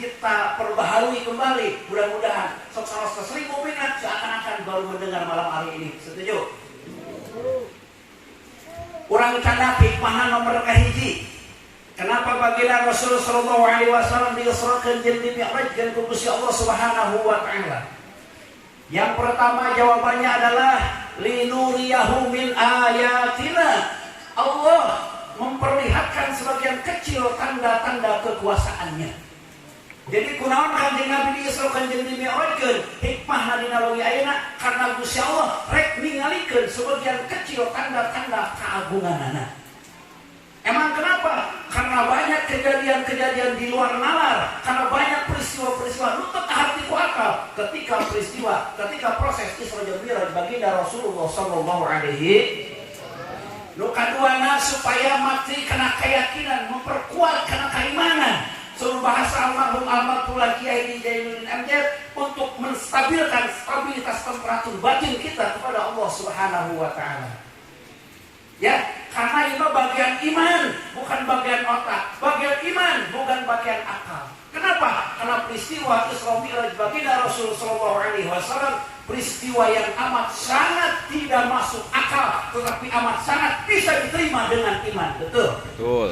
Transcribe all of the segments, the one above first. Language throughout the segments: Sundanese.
Kita perbaharui kembali. Mudah-mudahan sok salah 1000 minat seakan-akan baru mendengar malam hari ini. Setuju? Urang candak hikmahna nomor kahiji. Kenapa baginda Rasul sallallahu alaihi wasallam diisrakeun jeung dimi'rajkeun ku Gusti Allah Subhanahu wa taala? Yang pertama jawabannya adalah linuriyahu min ayatina. Allah memperlihatkan sebagian kecil tanda-tanda kekuasaannya. Jadi kunaon Kanjeng Nabi diisrakeun jeung dimi'rajkeun? Hikmahna dina wengi ayeuna karena Gusti Allah rek ningalikeun sebagian kecil tanda-tanda keagunganana. Emang kenapa? Karena banyak kejadian-kejadian di luar nalar, karena banyak peristiwa-peristiwa nu teu kaharti ku akal ketika peristiwa, ketika proses Isra jeung Mi'raj baginda Rasulullah sallallahu alaihi. Nu kaduana supaya mati kana keyakinan, memperkuat kana keimanan. Seluruh bahasa almarhum almarhum Kiai Jainuddin MZ untuk menstabilkan stabilitas temperatur batin kita kepada Allah Subhanahu wa taala. Ya, karena itu bagian iman, bukan bagian otak. Bagian iman, bukan bagian akal. Kenapa? Karena peristiwa Isra Mi'raj baginda Rasul Shallallahu Alaihi Wasallam peristiwa yang amat sangat tidak masuk akal, tetapi amat sangat bisa diterima dengan iman. Betul? Betul.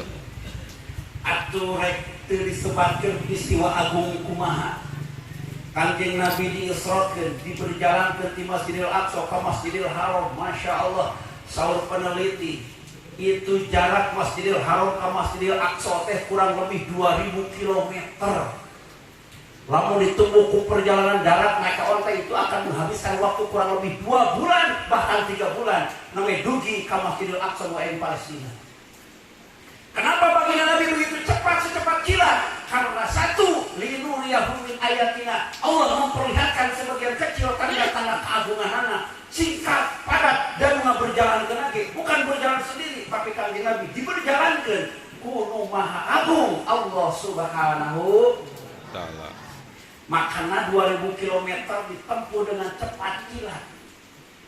Atuh rek teu disebatkeun peristiwa agung kumaha? Kanjeng Nabi diisrakeun, diberjalankeun di Masjidil Aqsa ke Masjidil Haram. Masya Allah, saur peneliti itu jarak Masjidil Haram ke Masjidil Aqsa teh kurang lebih 2000 km. Lamun ditempuh ku perjalanan darat naik ke onta itu akan menghabiskan waktu kurang lebih 2 bulan bahkan 3 bulan namanya dugi ke Masjidil Aqsa nu di Palestina. Kenapa baginda Nabi begitu cepat secepat kilat? Karena satu, linuriyahu min ayatina. Allah memperlihatkan sebagian kecil tanda-tanda keagungan. Singkat, padat, dan berjalan ke lagi. Bukan berjalan sendiri, tapi Kanjeng Nabi diberjalankan. Ku Nu Maha Agung Allah Subhanahu Ta'ala. Makanya 2000 km ditempuh dengan cepat kilat.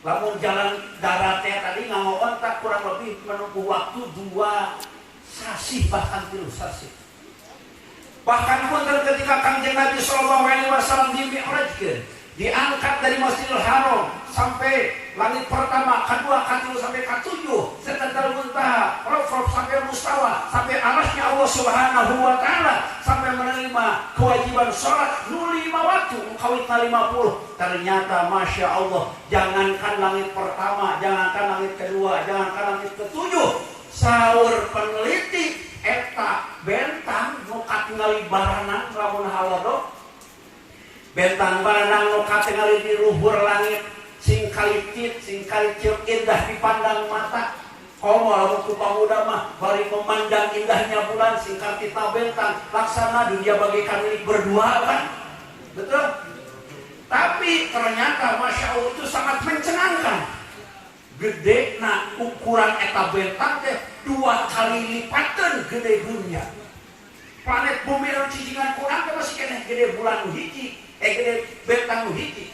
Lamun jalan daratnya tadi nganggo onta kurang lebih menempuh waktu 2 sasih bahkan 3 sasih. Bahkan pun ketika Kanjeng Nabi Shallallahu Alaihi Wasallam dimi'rajkeun, diangkat dari Masjidil Haram sampai langit pertama, kedua, ketiga sampai ketujuh, Sidratul Muntaha, Rafraf sampai Mustawa, sampai arasnya Allah Subhanahu wa taala, sampai menerima kewajiban sholat nu lima waktu, kawitna 50. Ternyata Masya Allah, jangankan langit pertama, jangankan langit kedua, jangankan langit ketujuh, saur peneliti eta bentang nu katingali baranang lamun halodo bentang baranang nu katingali di luhur langit sing kalitit sing kalicil indah dipandang mata. Komo lamun ku pamuda mah bari memandang indahnya bulan sing kartita bentang laksana dunia bagaikan milik berdua, kan? Betul? Tapi ternyata Masya Allah itu sangat mencengangkan. Gede na ukuran eta bentang teh dua kali lipatan gede dunia. Planet bumi anu cicingan kurang teh masih keneh gede bulan nu hiji, eh, gede bentang nu hiji.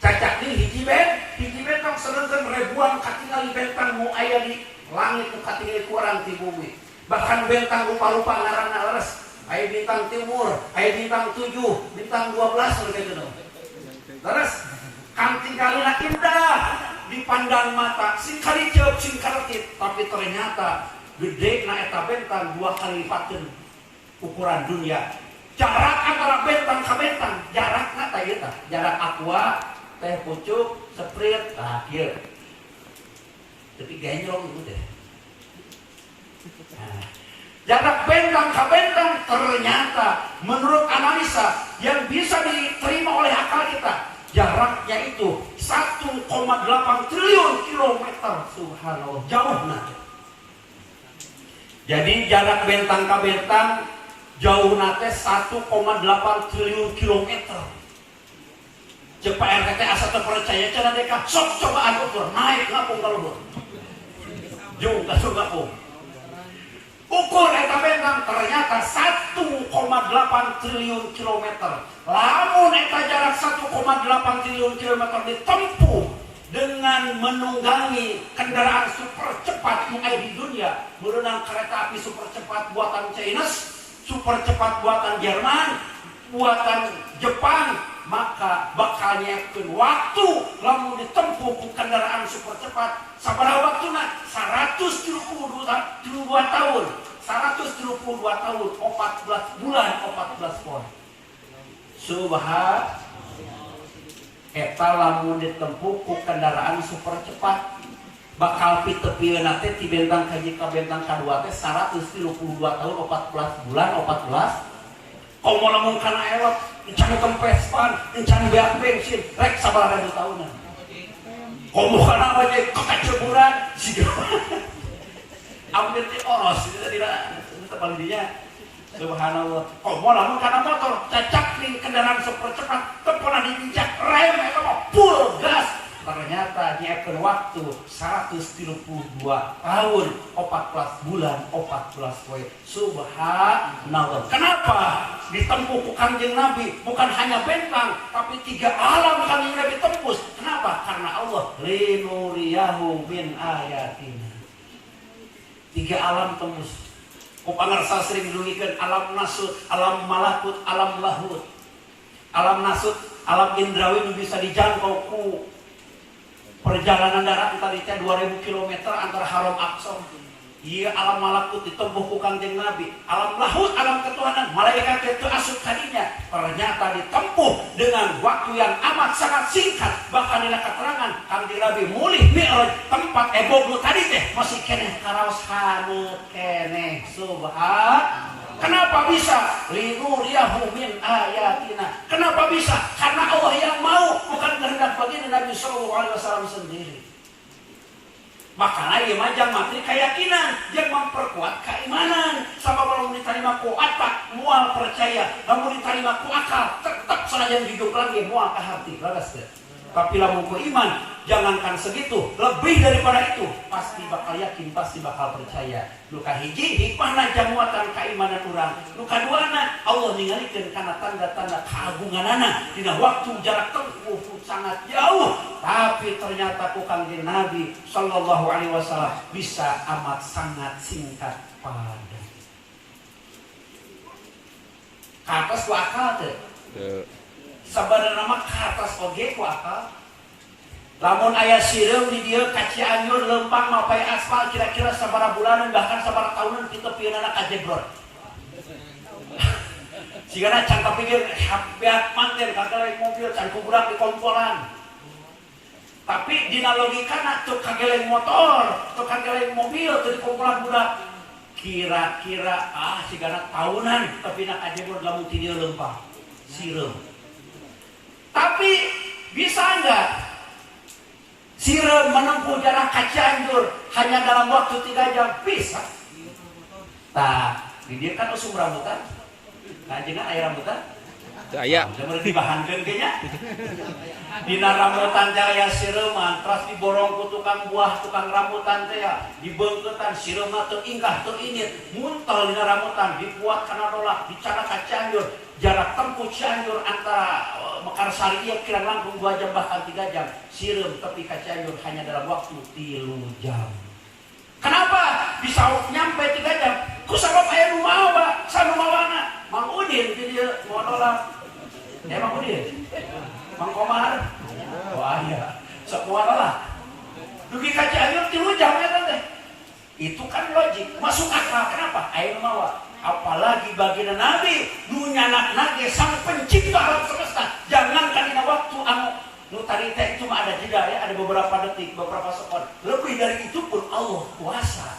Cacak di hiji bentang, sedangkan ribuan katingali bentang nu aya di langit nu katingali kurang di bumi. Bahkan bentang rupa-rupa ngaranna leres, aya bintang timur, aya bintang 7, bintang 12 gitu. Leres katingalina indah dipandang mata, sing kaliceup sing kaletit, tapi ternyata gede na eta bentang dua kali lipatin ukuran dunia. Jarak antara bentang ke bentang jarakna tah ieu tah jarak Aqua, Teh Pucuk, Sprite, tah kieu, tapi genyong itu deh. Nah, jarak bentang ke bentang ternyata menurut analisa yang bisa diterima oleh akal kita jaraknya itu 1,8 triliun kilometer. Subhanallah, jauh. Nah, jadi jarak bentang ke bentang jauhna teh 1,8 triliun kilometer. Ceuk Pak RT asa teu percaya cenah deka sok cobaan ukur naik ngapung ka luhur. Jung ka ngapung. Ukur eta bentang ternyata 1,8 triliun kilometer. Lamun eta jarak 1,8 triliun kilometer ditempuh dengan menunggangi kendaraan super cepat nu aya di dunia, meunang kereta api super cepat buatan Chinese. Super cepat buatan Jerman, buatan Jepang, maka bakal nyiapkeun waktu lamun ditempuh ku kendaraan super cepat sabaraha waktuna? 132 tahun. 132 tahun 14 bulan 14 poe. Subhan eta lamun ditempuh ku kendaraan super cepat bakal pitepieuna teh ti bentang kahiji ka bentang kadua teh 132 tahun 14 bulan 14. Komo lamun kana elok encan kempes pan, encan beak bensin, rek sabaraha ribu tahunan. Komo kana ojek kekaceburan siga. Ambil ti oros itu tidak tepal dinya. Subhanallah. Komo lamun kana motor cacak ning kendaraan super cepat, teu pernah diinjak rem eta mah full gas. Ternyata nyiapkeun waktu 132 tahun 14 bulan 14 poe. Subhanallah. Kenapa ditempuh ku Kangjeng Nabi bukan hanya bentang tapi tiga alam Kangjeng Nabi tembus? Kenapa? Karena Allah linuriyahu min ayatina. Tiga alam tembus. Ku pangarsa sering didungikeun alam nasut, alam malakut, alam lahut. Alam nasut, alam indrawi bisa dijangkau ku perjalanan darat tadi teh 2000 km antara Haram Aqsa. Iya alam malakut ditempuh ku Kangjeng Nabi. Alam lahut, alam ketuhanan, malaikat itu asup kadinya. Ternyata ditempuh dengan waktu yang amat sangat singkat. Bahkan dina keterangan Kangjeng Nabi mulih Mi'raj tempat ebog tadi teh masih keneh karaos haneut keneh. Subhan. Kenapa bisa? Linuriyahu min ayatina. Kenapa bisa? Karena Allah yang mau, bukan kehendak baginda Nabi sallallahu alaihi wasallam sendiri. Makanya ieu mah jang materi keyakinan, jang memperkuat keimanan. Sabab lamun diterima ku otak moal percaya, lamun diterima ku akal tetap sanajan jujur lagi moal ka hati, leres teu? Tapi lamun ku iman, jangankan segitu, lebih daripada itu, pasti bakal yakin, pasti bakal percaya. Nu kahiji hikmahna jamuatan keimanan urang. Nu kaduana Allah ningalikeun kana tanda-tanda keagunganana dina waktu jarak tempuh sangat jauh, tapi ternyata ku Kangjeng Nabi sallallahu alaihi wasallam bisa amat sangat singkat padat. Ka atas ku akal teu? Teu. Sabenerna mah ka atas oge ku akal. Lamun aya sireum di dieu ka Cianjur leumpang mapay aspal kira-kira sabaraha bulanan bahkan sabaraha tahunan pitepieunana ka Jebrot. Sigana can kapikir beak manten kageleng mobil can kuburak di kompolan. Tapi dina logikana teu kageleng motor, teu kageleng mobil, teu di kompolan budak. Kira-kira sigana tahunan tapi na ka Jebrot lamun ti dieu leumpang sireum. Tapi bisa enggak sireum menempuh jarak ka Cianjur hanya dalam waktu 3 jam? Bisa. Tah, di dieu kan usum rambutan. Nah, jenengan aya rambutan? Teu aya. Nah, dibahankeun ge nya. Dina rambutan teh aya sireuman, teras diborong ku tukang buah, tukang rambutan teh ya, dibeungkeutan sireumna teu ingkah teu init, muntel dina rambutan, dibuat kana dolak, dicanak ka Cianjur. Jarak tempuh Cianjur antara Mekarsari ieu kirang langkung 2 jam bahkan 3 jam. Sireum tepi ka Cianjur hanya dalam waktu 3 jam. Kenapa bisa nyampe 3 jam? Ku sabab aya nu mawa, sanu mawana. Mang Udin di dieu mau nolak. Mang Udin. Mang Komar. Oh aya. Sok moal nolak. Dugi ka Cianjur 3 jam eta teh. Itu kan logik, masuk akal. Kenapa? Aya nu mawa. Apalagi baginda Nabi nu nyanakna ge sang pencipta alam semesta. Jangankan dina waktu anu nu tadi teh itu mah ada jeda ya, ada beberapa detik, beberapa sekon. Lebih dari itu pun Allah kuasa.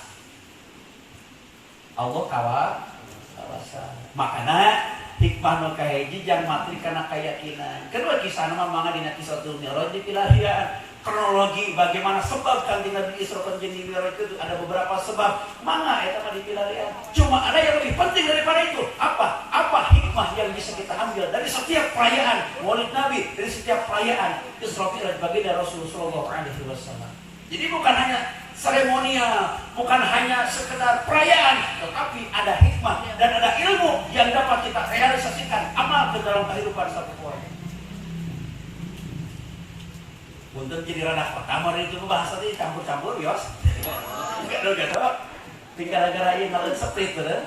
Allah kawasa. Makana hikmah nu kahiji jang materi kana keyakinan. Kedua kisahna mah mangga dina Kisahul Mi'raj dipilarian. Kronologi bagaimana sebab Kangjeng Nabi Isra jeung Mi'raj itu ada beberapa sebab. Mangga eta mah dipilarian. Cuma ada yang lebih penting daripada itu. Apa? Apa hikmah yang bisa kita ambil dari setiap perayaan Maulid Nabi, dari setiap perayaan Isra Mi'raj baginda Rasulullah sallallahu alaihi wasallam. Jadi bukan hanya seremonial, bukan hanya sekedar perayaan, tetapi ada hikmah dan ada ilmu yang dapat kita realisasikan amal ke dalam kehidupan satu keluarga. Punten jadi ranah pertama itu bahasa ini campur-campur, yos. Enggak dong, enggak tahu. Tinggal gara-gara ini malah seprit, bener.